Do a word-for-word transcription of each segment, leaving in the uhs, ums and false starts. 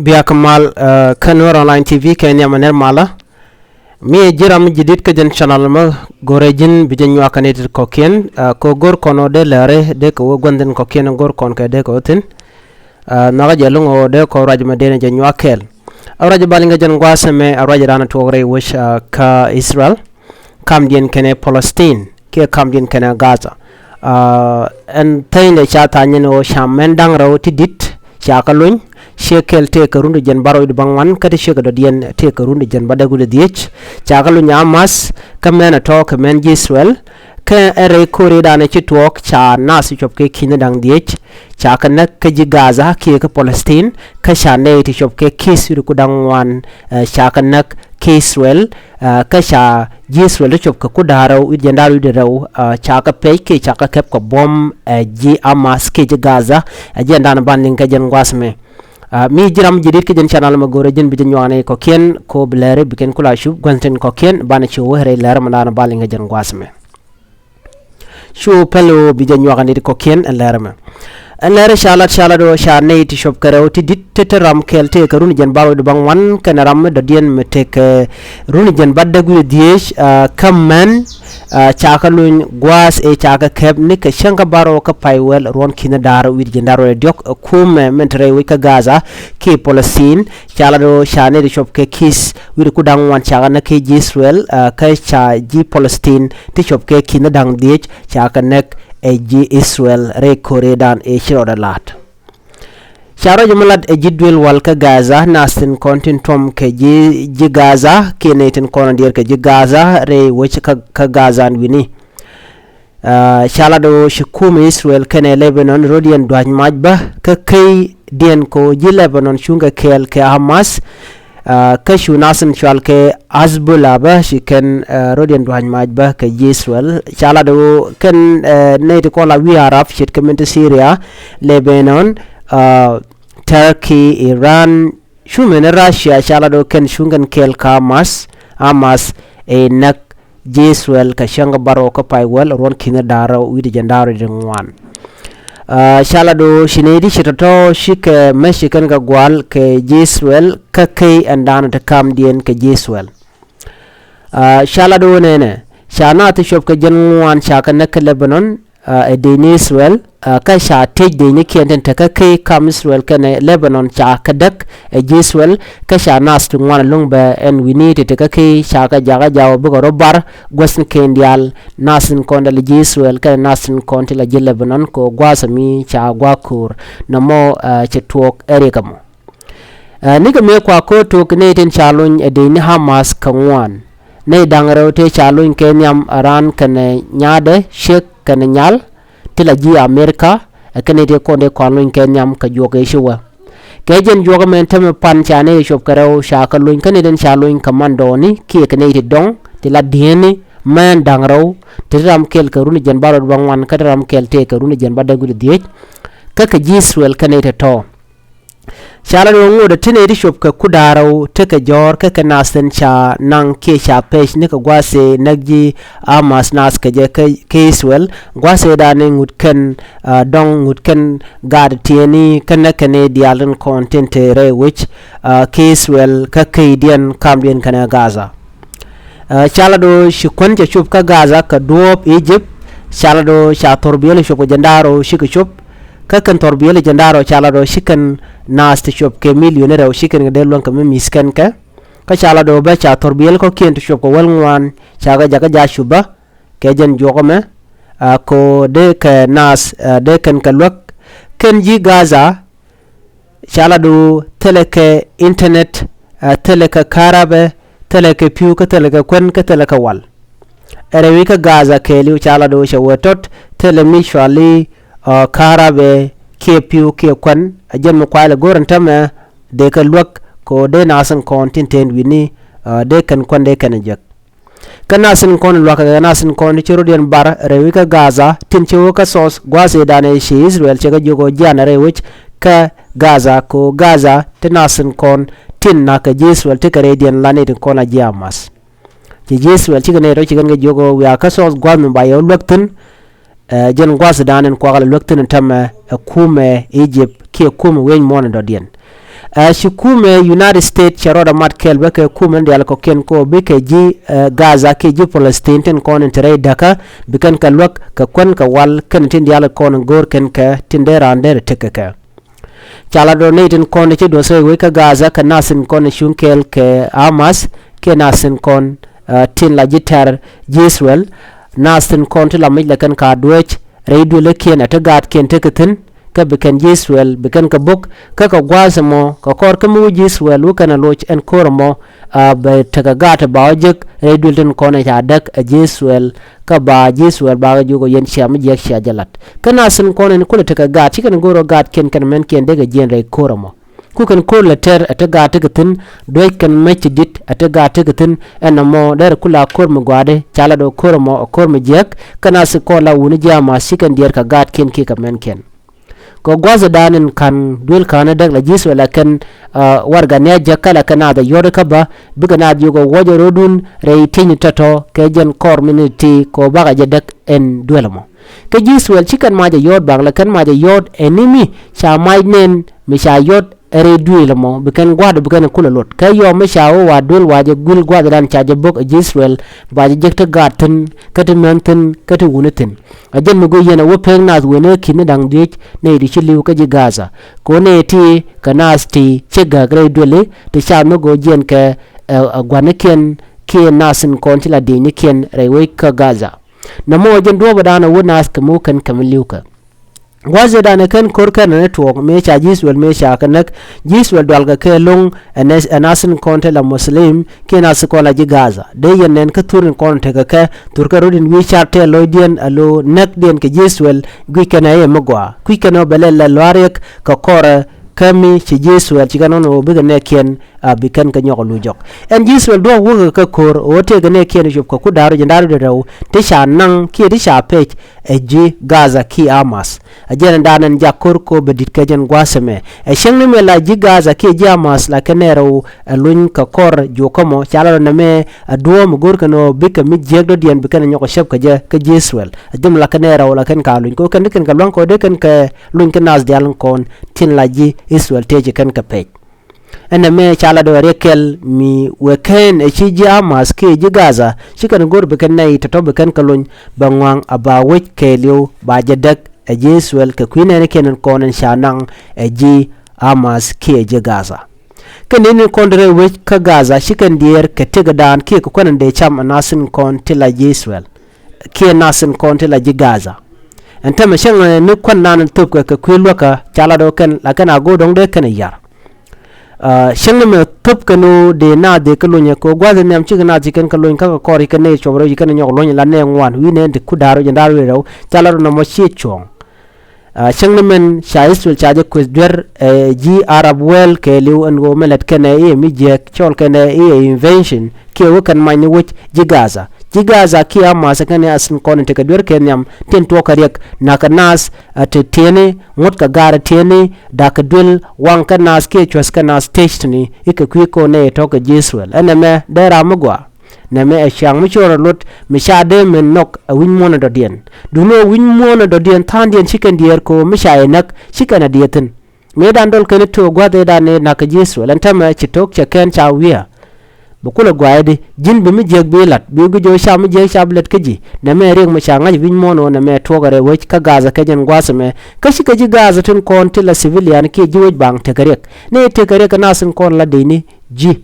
Yak mal kä Nuɛr Online T V kɛ nhiam ɛ nɛr malä. Mi ji̱ ram ji̱ di̱t kä jɛn channel mɛ go̱rɛ ji̱n bi jɛ nyuak kɛ ni ti kɔ̱kiɛn, kɛ go̱r kɔn ɔ dee lɛri dee kɛ wä gua̱n thin kɔ̱kiɛn go̱r kɔn kɛ dee kɛ wä thin. Nhɔakä jɛ luŋ ɔ dee kɔ ruac mɛ dee ni jɛ nyuak kɛɛl. A ruac bal iŋɛ jɛn gua̱a̱th ɛmɛ a ruac dan tuɔɔk rɛy wec kä Israel, kamdiɛn kɛnɛ Palestine kiɛ kamdiɛn kɛnɛ Gaza. Ɛn thɛnyɛ ca tha̱a̱nyɛn ɣöö ca mɛn da̱ŋ rɛw ti di̱t ca kɛ luny, ciɛ kɛl tëëkɛ run ti jiɛn bärɔw wi̱cdɛ bäŋuan kä ti ciekɛ dɔ̱diɛn tëëkɛ run ti jiɛn bädäk wi̱cdɛ dhiec. Ca kɛ luny Hamas kä mɛn ɛ tɔ̱ kɛ mɛn ji̱ Israel. Kä ɛn rɛy ko̱ridan ɛ ci tuɔɔk ca naath ti cuɔp kɛ ki̱n da̱ŋ dhiec ca kɛ näk kä ji̱ Gaza kiɛ kä Palestine. Kä ca nɛy ti cuɔp kɛ ki̱th wi̱cdɛ ku da̱ŋ ŋuan ca kɛ näk kä Israel. Kä ca ji̱ Israel ti cuɔp kɛ ku da̱ŋ rɛw wi̱cdɛ jiɛn da̱ŋ rɛw wi̱cdɛ rɛw ca kɛ pɛc kiɛ ca kɛ kɛp kɛ buɔ̱m ɛ ji̱ Hamas kiɛ ji̱ Gaza. Ɛ jɛn dan ban liŋ kɛ jɛn gua̱a̱th mɛ. Mi ji̱ ram ji̱ di̱t kä jɛn channel mɛ go̱rɛ ji̱n bi jɛ nyuak ni kɔ̱kiɛn ko bi lɛri bi kɛn kula cup gua̱n thin kɔ̱kiɛn banɛ ci wä rɛy lɛr mɛ dan ban liŋ kɛ jɛn gua̱a̱th mɛ. Cu pɛl ɣöö bi jɛ nyuak ni ti kɔ̱kiɛn ɛn lɛr mɛ. Ɛn lɛr ca lat ca lat ɣöö ca nɛy ti cuɔp kɛ rɛw ti di̱t ti te ram kɛl tëëkɛ run jiɛn bärɔw wi̱cdɛ bäŋuan kɛnɛ ram mi dɔ̱diɛn mi tëëkɛ run jiɛn bädäk wi̱cdɛ dhiec. Kä mɛn ca kɛ luny gua̱a̱th ëë ca kɛ kɛp ni kɛ cäŋ kä bärɔw kä pay wäl ruɔ̱n ki̱n da̱ŋ rɛw wi̱cdɛ jiɛn da̱ŋ rɛw wi̱cdɛ diɔ̱k ɛ kumɛ min te rɛy wec kä Gaza kiɛ Palestine. Ca lat ɣöö ca nɛy ti cuɔp kɛ ki̱th wi̱cdɛ ku da̱ŋ ŋuan ca kɛ näk kä ji̱ Israel. Kä ca ji̱ Palestine ti cuɔp kɛ ki̱n da̱ŋ dhiec ca kɛ näk ɛ ji̱ Israel rɛy ko̱ridan ëë ci rɔɔdɛ la̱t. Ca ruac mi lat ɛ ji̱ duël wal kä Gaza, naath tin kɔn tin tuɔm kɛ ji̱ ji̱ Gaza kiɛ nɛy tin kɔn diɛɛr kɛ ji̱ Gaza rɛy wec kä Gaza ɛn wi̱ni. Ca lat ɣöö ci kumɛ Israel kɛnɛ Lebanon rɔ̱diɛn dua̱c mac bä kä key diɛn kɛ ɣöö ji̱ Lebanon cuŋkɛ kɛɛl kɛ Hamas. Kä cu naath tin cɔal kɛ Hezbollah bä ci kɛn rɔ̱diɛn dua̱c mac bä kɛ ji̱ Israel. Ca lat ɣöö kɛn nɛy ti kɔn la wi̱i̱ Arab ce̱tkɛ min te Syria, Lebanon, Turkey, Iran, cu min Russia ca lat ɣöö kɛn cuŋ kɛn kɛɛl kä Hamas. Hamas ëë näk ji̱ Israel kɛ cäŋ kä bärɔw kä pay wäl ruɔ̱n ki̱n da̱ŋ rɛw wi̱cdɛ jiɛn da̱ŋ rɛw wi̱cdɛ ŋuan. Ca lat ɣöö ci nɛy ti ci tɔ̱tɔ̱ cikɛ mec ci kɛn kɛ gua̱l kɛ ji̱ Israel kä key ɛn da̱a̱n te kamdiɛn kɛ ji̱ Israel. Ca lat ɣöö nɛnɛ ca naath ti cuɔp kɛ jiɛn ŋuan ca kɛ näk kä Lebanon ɛ dec ni Israel. Kä ca tëc dec ni kiɛn tin te kä key kam Israel kɛnɛ Lebanon ca kɛ däk ɛ ji̱ Israel. Kä ca naath ti ŋuan ɛlɔ̱ŋ bɛ ɛn wi̱ni ti te kä key ca kɛ jakä jaw bikɛ rɔ bar guäth ni kɛn diaal, naath tin kɔn ti la ji̱ Israel kɛnɛ naath tin kɔn ti la ji̱ Lebanon kɛ ɣöö gua̱a̱th ɛmi ca gua̱a̱k ko̱o̱r. Nɔmɔ cɛ tuɔɔk ɛ riɛk ɛmɔ. Nikɛ mëë kua ko̱o̱t tok nɛy tin ca luny ɛ dec ni Hamas kɛ ŋuan. Nɛy da̱ŋ rɛw tëë ca luny kɛ nhiam ɛ raan kɛnɛ nyaadɛ ciek kɛnɛ nyal ti la ji̱ Amerika. Ɛ kɛ nɛy ti kɔn ti kɔn luny kɛ nhiam kɛ juɔk ëë ci wä. Kɛ jɛn juɔk ɛmɛn tämɛ pan ca nɛy ti cuɔp kɛ rɛw ca kɛ luny kä nɛy tin ca luny kɛ mandɔɔni kiɛ kɛ nɛy ti dɔ̱ŋ ti la di̱eeni mɛn da̱ŋ rɛw ti ti ram kɛl kɛ run jiɛn bärɔw wi̱cdɛ bäŋuan kä ti ram kɛl tëëkɛ run jiɛn bädäk wi̱cdɛ dhiec. Kä kɛ ji̱ Israel kɛ nɛy ti tɔ̱. Ca lat ɣöö ŋotdɛ ti nɛy ti cuɔp kɛ ku da̱ŋ rɛw tekɛ jɔ̱ɔ̱r kä kɛ naath tin ca naŋ kiɛ ca pec nikɛ gua̱a̱th ëë näk ji̱ Hamas naath kɛ jɛ kä Israel. Gua̱a̱th ëë da̱a̱n ɛ ŋut kɛn dɔ̱ŋ ŋut kɛn gaat tiɛɛni kä näk kɛn i̱ diaal tin kɔn tin te rɛy wec kä Israel kä keydiɛn kamdiɛn kɛnɛ Gaza. Ca lat ɣöö ci kuän cɛ cop kä Gaza kɛ duɔ̱ɔ̱p Egypt. Ca lat ɣöö ca thɔrbiɛl cop kɛ jiɛn da̱ŋ rɛw cikɛ cop. Kä kɛn thɔrbiɛl jiɛn da̱ŋ rɛw ca lat ɣöö ci kɛn naath ti cop kɛ milioni rɛw ci kɛn kɛ dee luäŋ kɛ mi mi̱th kɛn kɛ. Kä ca lat ɣöö bä ca thɔrbiɛl kɔ̱kiɛn ti cop kɛ wäl ŋuan ca kɛ jakä ja̱ cop bä. Kɛ jɛn juɔk ɛmɛ kɛ ɣöö dee kɛ naath dee kɛn kɛ luäk. Kɛn ji̱ Gaza ca lat ɣöö thilɛ kɛ internet, thilɛ kɛ karabɛ, thilɛ kɛ pi̱w kä thilɛ kɛ kuän kä thilɛ kɛ wal. Ɛ rɛwi kä Gaza kɛɛliw ca lat ɣöö cɛ wee tɔt thilɛ mi cuali karabɛ kiɛ pi̱w kiɛ kuän. Ɛ jɛn mi kuay lɛ go̱r ɛn tämɛ dee kɛ luäk kɛ ɣöö dee naath in kɔn tin ten wi̱ni dee kɛn kuän dee kɛn jek. Kä nath tin kɔn luakä kɛ nath tin kɔn ti ci rɔ̱diɛn bar rɛwi kä Gaza tin ci wä kä South gua̱a̱th ëëdan ëë ci Israel cɛ kɛ jiök ɣöö jianɛ rɛy wec kä Gaza kɛ ɣöö Gaza ti nath tin kɔn tin na̱k kɛ ji̱ Israel ti kɛ rɛydiɛn la nɛy tin kɔn a ji̱ Hamas. Ci ji̱ Israel cikɛ nɛy rɔ ci kɛn kɛ jiök ɣöö wiaa kä South gua̱a̱th mi ba yɛ wä luäk thi̱n. Ɛ jɛn gua̱th dan in kuakä lɛ luäk thi̱n in tämɛ ɛ kumɛ Egypt kiɛ kumɛ wec muɔ̱ɔ̱n in dɔ̱diɛn. Ɛ ci kumɛ United States cɛ rɔɔdɛ mat kɛɛl bä kɛ kumɛ ni diaal kɔ̱kiɛn kɛ ɣöö bikɛ ji̱, ɛ, Gaza kiɛ ji̱ Palestine tin kɔn in te rɛy däkä, bi kɛn kɛ luäk kɛ kuän kɛ wal kɛn tin diaal kɔn in go̱o̱r kɛn kɛ tin dee raan dee rɛ tekɛ kɛ. Ca la dɔ̱ŋ nɛy tin kɔn in ci duɔth rɛy wec kä Gaza kɛ nath tin kɔn in cuŋ kɛɛl kɛ Hamas kiɛ nath tin kɔn, ɛ, tin la ji̱ tɛ̈r ji̱ Israel. Nath tin kɔn ti la mic la kɛn ka dueec rɛy duëlikiɛn ɛ ti gaatkiɛn tekɛ thi̱n, kä bi kɛn ji̱ Israel bi kɛn kɛ bo̱k, kä kɛ gua̱a̱th ɛmɔ kɛ kɔr kä mi wä ji̱ Israel wä kɛn ɛ loc ɛn ko̱r ɛmɔ, a, bɛ tekɛ gaat ɛ ba wä jek rɛy duël tin kɔn ɛ ca däk ɛ ji̱ Israel, kä ba ji̱ Israel bakɛ jiök ɛ yɛn cia mi jiɛk cia jɛ lat. Kä nath tin kɔn ɛn kulɛ tekɛ gaat ci kɛn go̱o̱r ɛ gaatkiɛn kɛn mɛnkiɛn dee kɛ jiɛn rɛy ko̱r ɛmɔ. Ku kɛn ko̱r lɛ tɛr ɛ ti gaat tekɛ thi̱n, duec kɛn mec ti di̱t ɛ ti gaat tekɛ thi̱n, ɛn ɛmɔ derɛ kula ko̱r mi gua̱a̱dɛ ca la dɔ̱ŋ ko̱r ɛmɔ ɛ ko̱r mi jiɛk. Kä nath tin kɔn la wuni ji̱ Hamas ci kɛn diɛɛr kɛ gaatkiɛn kiɛ kɛ mɛnkiɛn. Kɛ gua̱thdan in ka̱n duël ka̱n in däk la ji̱ Israel la kɛn, ɛ, warɛgani a jek kä la kɛn naath ɛ yɔ̱t kä bä, bikɛ naath jiök ɛ wuɔcɛ rɔ̱dun rɛy ti̱eny tɔ̱tɔ̱ kɛ jɛn kɔr min ti kɛ ɣöö bakɛ jɛ däk ɛn duël ɛmɔ. Kä ji̱ Israel ci kɛn mac ɛ yɔ̱t bak la kɛn mac ɛ yɔ̱t ɛn ni mi ca mac nɛn mi ca yɔ̱t ɛ rɛy duël ɛmɔ bi kɛn gua̱a̱th bi kɛn kulɛ lot. Kä yɔm mi ca wä wa duël wa jɛ guil gua̱a̱thdan ca jɛ bo̱k ɛ ji̱ Israel ba jɛ jek ti gaat thi̱n, kä ti män thi̱n, kä ti wuni thi̱n. A jɛn mi guic yɛn a wä pek naath wen ɛ ki̱n ni da̱ŋ dhiec nɛy ti ci li̱w kä ji̱ Gaza. Kɛ ɣöö nɛy ti kɛ naath ti ci gäk rɛy duëli ti ca mi go̱o̱r jiɛn kɛ, ɛ, ɛ gua̱nikiɛn kiɛ nath tin kɔn ci la di̱i̱cnikiɛn rɛy wec kä Gaza. Nɛmɔ jɛn duɔ̱ɔ̱pädan a wä naath kɛ mi wä kɛn kɛ mi li̱wkɛ. Gua̱thdan ɛ kɛn ko̱r kɛn ɛ ni tuɔɔk mëë ca ji̱ Israel mëë ca kɛ näk. Ji̱ Israel dualkɛ kɛ lo̱ŋ ɛ nɛ-, ɛ nath tin kɔn te la Muslim kiɛ nath tin kɔn la ji̱ Gaza. Dee yɛn nɛn kä thur in kɔn tekɛ kɛ thurkɛ rot in wi̱i̱ car tɛɛl lɔcdiɛn a lo̱ näkdiɛn kɛ ji̱ Israel guic kɛn ɛ i̱ mi gɔaa. Kui̱c kɛn ɛ ɣöö bɛ lɛ lɛ lua̱r riɛk kɛ kɔrɛ kä mi ci ji̱ Israel ci kɛn ɣɔn ɣöö bikɛ nɛɛkiɛn a bi kɛn kɛ nyɔk a luc jɔk. Ɛn ji̱ Israel duɔ̱ɔ̱p wäkɛ kɛ ko̱r ɣöö tëëkɛ nɛɛkiɛn cop kɛ ku da̱r wi̱c da̱r wi̱c rɛw ti ca naŋ kiɛ ti ca pec ɛ ji̱ Gaza kiɛ Hamas. Ɛ jɛn ɛn da̱a̱n ɛn jak ko̱r ko̱ bɛ di̱t kɛ jɛn gua̱a̱th ɛmɛ. Ɛ cäŋ ni mɛ la ji̱ Gaza kiɛ ji̱ Hamas la kɛ nɛɛrɛ ɣöö ɛ luny kɛ kɔr juɔkä mɔ ca la rɔ nɛmɛ ɛ duɔ̱ɔ̱p mi go̱o̱r kɛn ɣöö bikɛ mi jiääk dɔ̱diɛn bi kɛn ɛ nyɔk ɛ cäp kɛ jɛ kä ji̱ Israel. Ɛ jɛn la kɛ nɛɛrɛ ɣöö la kɛn ka luny kɛ ɣöö kɛn ti kɛn kɛ lua̱ŋ kɛ ɣöö dee kɛn kɛ luny kä naath diaal in kɔn tin la ji̱ Israel tëë ci kɛn kɛ pec. Ɛn ɛmɛ ca la dɔ̱ŋ riɛk kɛl mi wee kɛn ɛ ci ji̱ Hamas kiɛ ji̱ Gaza ci kɛn go̱r bi kɛn nɛy tɔ̱tɔ̱ bi kɛn kɛ lony bɛ ŋɔaŋ a ba wec kɛɛliw ba jɛ däk ɛ ji̱ Israel kɛ kui̱ nɛɛni kiɛn in kɔn in ca naŋ ɛ ji̱ Hamas kiɛ ji̱ Gaza. Kɛn in in kɔn rɛy wec kä Gaza ci kɛn diɛɛr kɛ tëkdan kiɛ kɛ kuɛn in dee cam ɛ nath in kɔn ti la ji̱ Israel kiɛ nath in kɔn ti la ji̱ Gaza. Ɛn tämɛ cäŋ ni kuɛn nan in thöpkɛ kɛ kui̱ luäkä ca la dɔ̱ŋ kɛn la kɛn a go̱o̱r dɔ̱ŋ dee kɛn ɛ ya̱r. Cäŋ ni mɛ thöp kɛn ɣöö dee naath dee kä lony ɛ kɛ ɣöö gua̱th in nhiam cikɛ naath ci kɛn kä lony kä kɛ kɔr ci kɛn nɛy cuɔp rɛw ci kɛn nyɔk lony la nɛy ŋuan wi̱i̱ nɛn ti ku da̱r wi̱c ɛn da̱r wi̱i̱ rɛw ca la rɔ nɔmɔ ciɛ cuɔ̱ɔ̱ŋ. Cäŋ ni mɛn ca Israel ca jɛ kueth duer ɛ ji̱ Arab world kɛɛliw ɛn ɣöö mɛ lät kɛn ɛ i̱ ɛ mi jiääk cɔl kɛn ɛ i̱ ɛ invention kiɛ wä kɛn many ni wec ji̱ Gaza. Ji̱ Gaza kiɛ Hamas ɛ kɛn ɛ a sin kɔn in tekɛ duer kɛ nhiam tin tuɔɔk kɛ riɛk nakä naath ɛ te tiɛni ŋuɔ̱t kɛ gaar ɛ tiɛni da̱k kɛ duel waŋ kɛ naath kiɛ cuäth kɛ naath tec tini i̱ kɛ kui̱ ko̱n nɛy tɔ̱ kɛ ji̱ Israel. Ɛn ɛmɛ dee ram mi gɔaa. Nɛmɛ ɛ ciaŋ mi ci rɔ luɔt mi ca dee min nhɔk ɛ wi̱c muɔ̱ɔ̱n ɛ dɔ̱diɛn. Duundɛ ɣöö wi̱c muɔ̱ɔ̱n ɛ dɔ̱diɛn tha̱a̱ŋdiɛn ci kɛn diɛɛr ko̱o̱m mi ca yɛ näk ci kɛn ɛ diɛɛr thi̱n. Mëëdan dɔl kɛn i̱ to̱o̱k gua̱th ëëdan ëë na̱k kɛ ji̱ Israel ɛn täämɛ ci to̱o̱k cɛ kɛn ca wi̱i̱. Bɛ kulɛ gua̱a̱cdi ji̱n bi mi jiäk bi la̱t bi guic ɣöö ca mi jiäk ca bi lät kä ji̱. Nɛmɛ riɛk mi ca ŋa̱c wi̱c muɔ̱ɔ̱n ɣöö nɛmɛ tuɔɔk ɛ rɛy wec kä Gaza kɛ jɛn gua̱a̱th ɛmɛ. Kä cikɛ ji̱ Gaza tin kɔn ti la civilian kiɛ ji̱ wec baŋ tekɛ riɛk. Ni tekɛ riɛk kɛ nath tin kɔn la dee ni ji̱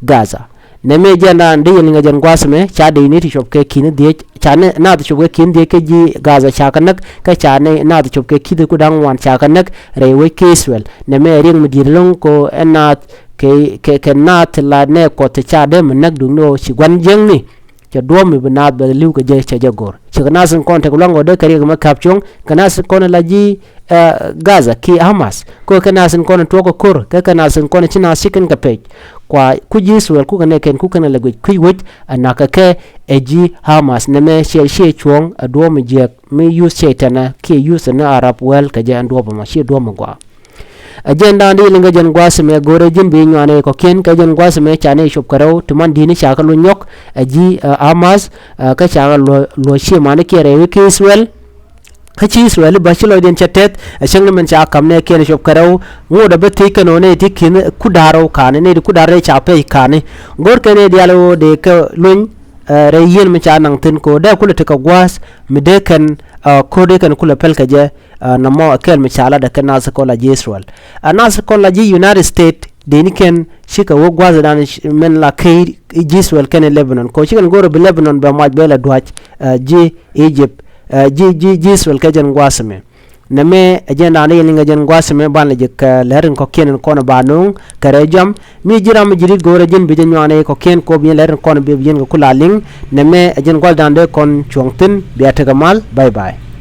Gaza. Nɛmɛ jɛn raan dee yɛn liŋɛ jɛn gua̱a̱th ɛmɛ ca dee ni ti cuɔp kɛ ki̱n dhiec ca nɛ naath cuɔp kɛ ki̱n dhiec kä ji̱ Gaza ca kɛ näk kä ca nɛ naath cuɔp kɛ ki̱n dhiec ku da̱ŋ wan ca kɛ näk rɛy wec kä Israel. Nɛmɛ riɛk mi di̱i̱t lo̱ŋ ko ɛn naath kɛ kɛ kɛ naath la nɛ kuɔth ca dee mi näk duŋni ɣöö ci gua̱n jiäkni. Cɛ duɔ̱ɔ̱p mi bi naath bɛ li̱w kɛ jɛ cɛ jɛ go̱r. Cikɛ naath in kɔn tekɛ lua̱ŋ ɣöö dee kɛ riɛk mɛ ka̱p cuɔ̱ŋ kɛ naath in kɔn la ji̱, eh, Gaza kiɛ Hamas. Kɛ kɛ naath in kɔn tuɔɔk kɛ ko̱r kɛ kɛ naath in kɔn ci naath ci kɛn kɛ pec. Kua ku ji̱ Israel ku kɛ nɛ kɛn ku kɛn lɛ guic kui̱ wec ɛ na̱k kɛ kɛ ɛ ji̱ Hamas nɛmɛ ciɛ ciɛ cuɔ̱ɔ̱ŋ ɛ duɔ̱ɔ̱p mi jiääk mi yuth ciɛ tɛnɛ kiɛ yuth ni Arab world kɛ jɛ ɛn duɔ̱ɔ̱p ɛmɔ ciɛ duɔ̱ɔ̱p mi gɔaa. Ɛ jɛn da̱a̱n di liŋ kɛ jɛn gua̱a̱th ɛmɛ go̱rɛ ji̱n bi nyuan ɛ kɔ̱kiɛn kɛ jɛn gua̱a̱th ɛmɛ ca nɛy cop kɛ rɛw ti man di̱i̱ni ca kɛ luny nyɔk ɛ ji̱, ɛ, Hamas, ɛ, kä ca kɛ luɔ, luɔ cië manikiɛn rɛy wec kä Israel. Kä ci Israel i̱ bä ci lɔcdiɛn cɛ tɛth ɛ cäŋ ni min ca ka̱m nɛ kiɛn cop kɛ rɛw. Ŋot ɛ bä thiec kɛn ɣöö nɛ ti ki̱n ku da̱r rɛw ka̱ni nɛ ti ku da̱r rɛy ca pɛy ka̱ni. Go̱r kɛn ɛ diaal ɣöö dee kɛ luny rɛy yieen mi ca naŋ thi̱n kɛ ɣöö dee kulɛ tekɛ gua̱a̱th mi dee kɛn ko̱r dee kɛn kulɛ pɛl kɛ jɛ. Nɔmɔ ɛ kɛl mi ca latdɛ kɛ nath kɔn la ji̱ Israel. Ɛ nath kɔn la ji̱ United States dee ni kɛn cikɛ wä gua̱a̱th dan min la key ji̱ Israel kɛn Lebanon kɛ ɣöö cikɛn go̱r ɛ bi Lebanon bɛ muac bɛ lɛ dua̱c ji̱ Egypt ji̱ ji̱ ji̱ Israel kɛ jɛn gua̱a̱th mi. Nɛmɛ ɛ jɛn da̱a̱n rɛy liŋ ɛ jɛn gua̱a̱th mɛ ban lɛ jɛ kɛ lɛr in kɔ̱kiɛn in kɔn ba no̱o̱ŋ kɛ rɛy jɔam. Mi ji̱ ram mi ji̱ ri̱t go̱o̱rɛ ji̱n bi jɛ nyuan rɛy kɔ̱kiɛn kop yɛn lɛr in kɔn bi bi yɛn kɛ kula liŋ. Nɛmɛ ɛ jɛn gua̱a̱th da̱a̱n dee kɔn cuɔ̱ŋ thi̱n bia tekɛ mal. Bye bye.